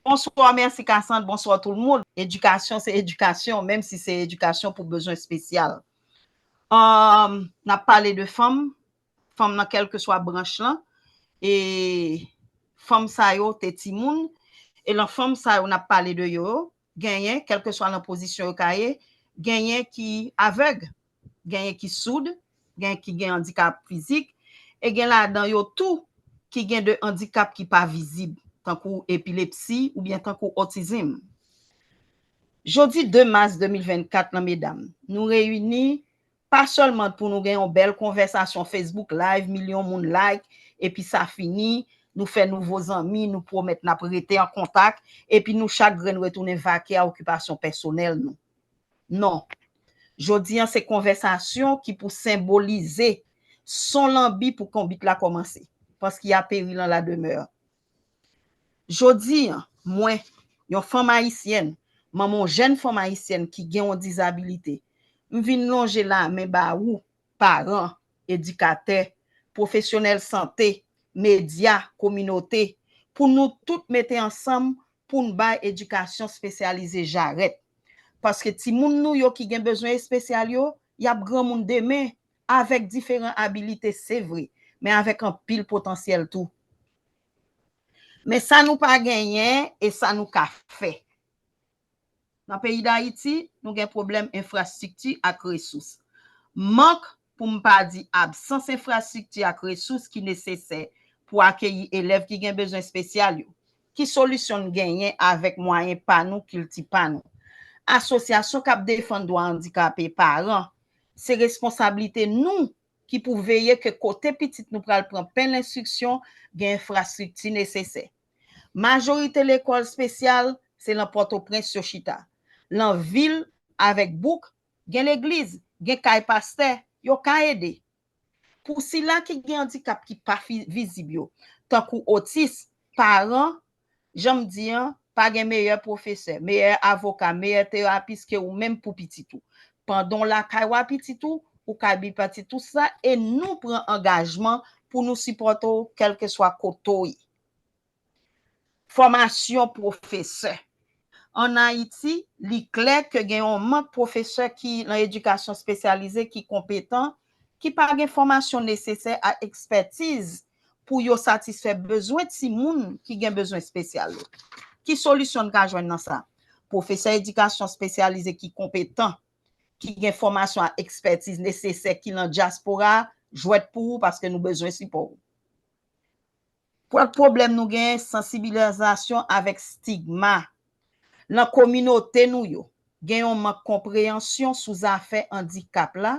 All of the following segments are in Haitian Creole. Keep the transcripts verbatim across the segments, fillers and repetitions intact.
Bonswa, mèsi Cassandre, bonswa tout le monde. Edikasyon se edikasyon, menm si se edikasyon pou bezwen espesyal. Um, n ap pale de fanm, fanm nan kèlkeswa branch lan, e fanm sa yo te timoun, e lan fanm sa yo n ap pale de yo, genyen, kèlkeswa lan pozisyon yo ka ye, genyen ki avèg, genyen ki soud, genyen ki gen andikap fizik, e gen ladan yo tou ki gen de andikap ki pa vizib, tankou epilepsi oubyen tankou otizm. Jodi de mas de mil vennkat lan, medam, nou reyini pa sèlman pou nou gen yon bèl konvèsasyon Facebook Live, milyon moun like, epi sa fini, nou fè nouvo zanmi, nou pwomèt n ap rete an kontak, epi nou chak grenn retounen vake a okipasyon pèsonèl nou. Non. Jodi an se konvèsasyon ki pou senbolize son lanbi pou konbit la kòmanse, paske y a peri lan la demè. Jodi an, mwen, yon fanm ayisyèn, manman yon jèn fanm ayisyèn ki gen yon dizabilite, m vin lonje lamen ba ou, paran, edikatè, pwofesyonèl sante, medya, kominote, pou nou tout mete ansanm pou n bay edikasyon espesyalize jarèt. Paske timoun nou yo ki gen bezwen espesyal yo, y ap granmoun demen avèk diferan abilite, se vre, men avèk anpil potansyèl tou. Men sa nou pa genyen e sa nou ka fè. Nan peyi Dayiti, nou gen pwoblèm enfrastrikti ak resous. Mank, pou m pa di absans enfrastrikti ak resous ki nesesè pou akeyi elèv ki gen bezwen espesyal yo. Ki solisyon n genyen avèk mwayen pa nou, kilti pa nou? Asosyasyon k ap defann dwa andikape, paran, se responsablite nou ki pou veye ke kote pitit nou pral pran pen lenstriksyon gen enfrastrikti nesesè. Majorite lekòl espesyal se lan Pòtoprens yo chita. Lan vil avèk bouk, gen legliz, gen kay pastè, yo ka ede. Pou sila ki gen andikap ki pa fi- vizib yo, tankou otis, paran, jan m di an, pa gen meyè pwofesè, meyè avoka, meyè terapis ke ou menm pou pitit ou. Pandan w lakay ou a pitit ou, ou ka bi pitit ou sa, e nou pran angajman pou nou sipòte w kèlkeswa kote w ye. Fòmasyon pwofesè. Ann Ayiti, li klè ke gen yon mank pwofesè ki lan edikasyon espesyalize ki konpetan, ki pa gen fòmasyon nesesè ak ekspètiz pou yo satisfè bezwen timoun ki gen bezwen espesyal yo. Ki solisyon n ka jwenn nan sa? Pwofesè edikasyon espesyalize ki konpetan, ki gen fòmasyon ak ekspètiz nesesè ki lan dyaspora, jwèt pou ou paske nou bezwen sipò w. Lòt pwoblèm nou genyen, sansibilizasyon avèk stigma. Lan kominote nou yo, gen yon mank konpreyansyon sou zafè andikap la,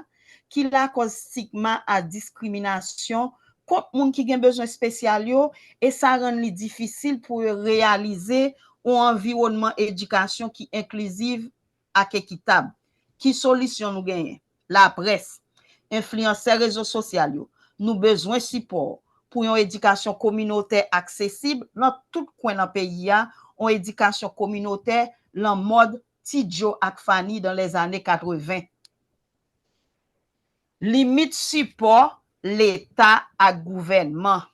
ki lakòz stigma ak diskriminasyon kont moun ki gen bezwen espesyal yo, e sa rann li difisil pou yo reyalize yon anviwònman edikasyon ki enkliziv ak ekitab. Ki solisyon nou genyen? Laprès, enfliyansè rezo sosyal yo, nou bezwen sipò pou yon edikasyon kominotè aksesib lan tout kwen nan peyi a, yon edikasyon kominotè lan mòd Ti Djo ak Fanny dan lèzane katreven. Limit sipò Leta ak gouvènman.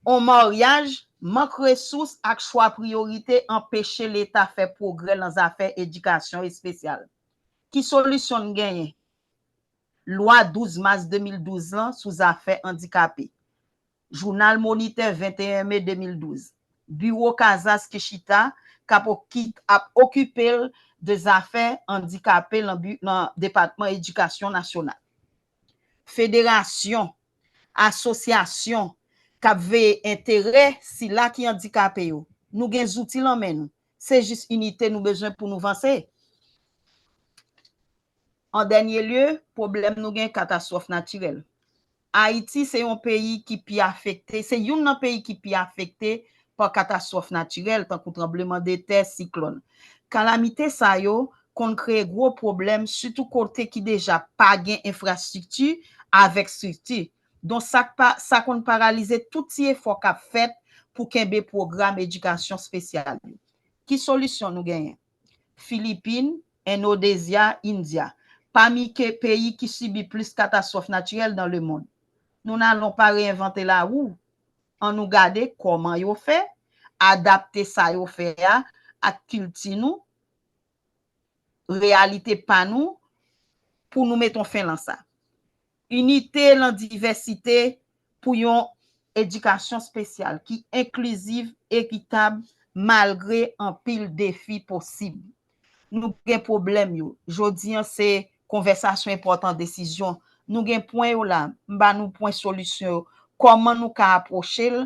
On maryaj, mank resous ak chwa priyorite anpeche Leta fè pwogrè lan zafè edikasyon espesyal. Ki solisyon n genyen? Lwa douz mas de mil douz lan sou zafè andikape. Jounal Monitè venteyen me de mil douz. Biwo Kazas ki chita k ap oki- ap okipe l de zafè andikape lan bi- lan Depatman Edikasyon Nasyonal. Federasyon, asosyasyon k ap veye enterè sila ki andikape yo. Nou gen zouti lan men nou. Se jis inite nou bezwen pou nou vanse. An dènye lye, pwoblèm nou gen katastwòf natirèl. Ayiti se yon peyi ki pi afekte, se youn nan peyi ki pi afekte pa katastwòf natirèl, tankou tranblemanntè, siklòn. Kalamite sa yo konn kreye gwo pwoblèm, sitou kote ki deja pa gen enfrastrikti avèk estrikti. Donk, sa k pa, sa konn paralize tout ti efò k ap fèt pou kenbe pwogram edikasyon espesyal yo. Ki solisyon nou genyen? Filipin, Endonezi, Indi, pami ke peyi ki sibi plis katastwòf natirèl dan lemond. Nou n'allons pas réinventer la roue. Ann nou gade kòman yo fè, adapte sa yo fè a ak kilti nou, reyalite pa nou, pou nou met yon fen lan sa. Inite lan divèsite pou yon edikasyon espesyal ki enkliziv, ekitab, malgre anpil defi posib. Nou gen pwoblèm yo. Jodi an, se konvèsasyon enpòtan, desizyon. Nou gen pwen yo la, m ba nou pwen solisyon yo. Kòman nou ka apwoche l?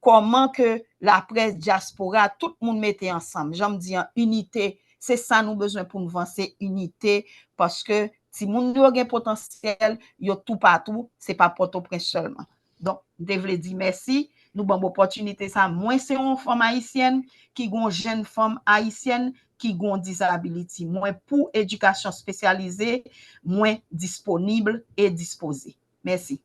Kòman ke laprès, dyaspora, tout moun mete ansanm? Jan m di an, inite, se sa nou bezwen pou n vanse, inite, paske timoun yo gen potansyèl, yo toupatou, se pa Pòtoprens sèlman. Donk, m te vle di mèsi, nou ban m opòtinite sa. Mwen se yon fanm ayisyèn ki gen yon jèn fanm ayisyèn ki gen yon disability. Mwen pou edikasyon espesyalize, mwen disponib e dispoze. Mèsi.